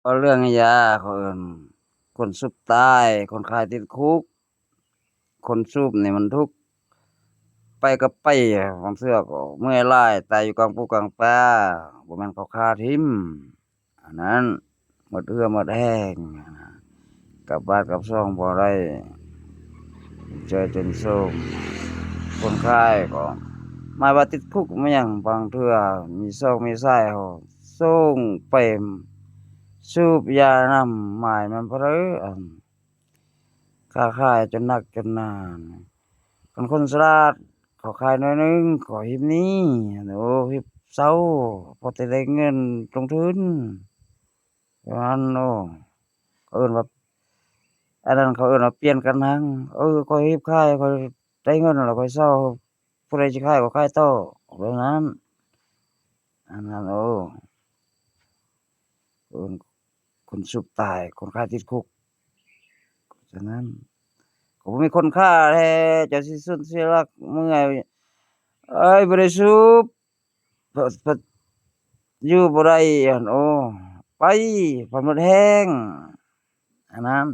ວ່າເລື່ອງຢາ ເຂົາເອີ້ນຄົນສູບຕາຍ ຄົນຂາຍຕິດຄຸກ. ຄົນສູບນີ້ມັນທຸກໄປກັບໄປ ບາງເທື່ອກໍເມື່ອຍຫຼາຍ ຕາຍຢູ່ກາງປູກາງປ່າ ບໍ່ແມ່ນເຂົາຂ້າຖິ້ມ. ອັນນັ້ນໝົດເຫື່ອໝົດແຮງ ກັບບ້ານກັບຊ່ອງບໍ່ໄດ້ ເຈີຈົນໂຊມ. ຄົນຂາຍກໍໝາຍວ່າຕິດຄຸກມາຫຍັງ ບາງເທື່ອມີຊອກມີຊາຍ ເຮົາສົ່ງໄປສູບຢານຳ ໝາຍມັນບໍ່ໄດ້ ອັນ ຄ້າຂາຍຈົນໜັກຈົນໜາ. ຄັນຄົນສະຫຼາດ ເຂົາຂາຍໜ້ອຍໜຶ່ງ ເຂົາຮີບໜີ ໂອ້ ຮີບເຊົາ ພໍແຕ່ໄດ້ເງິນລົງທຶນ ປະມານ ໂອ້ ເຂົາເອີ້ນວ່າ ອັນນັ້ນເຂົາເອີ້ນວ່າປ່ຽນການນັ່ງ. ເອີ ຂ້ອຍຮີບຂາຍ ຂ້ອຍໄດ້ເງິນແລ້ວ ຂ້ອຍເຊົາ ຜູ້ໃດຊິຂາຍກໍຂາຍຕໍ່ ແບບນັ້ນ. ອັນນັ້ນ ໂອ້ ເອີ້ນຄົນສູບຕາຍ ຄົນຂາຍຕິດຄຸກ. ສະນັ້ນ ກໍບໍ່ມີຄົນຂ້າແທ້ ເຈົ້າຊິສຸນເສຍຫຼັກເມື່ອຍ ເອີຍ ບໍ່ໄດ້ສູບ ປະ ປະ ຢູ່ບໍ່ໄດ້ ອັນ ໂອ້ ໄປ ພັນໝົດແຮງ. ອັນນັ້ນ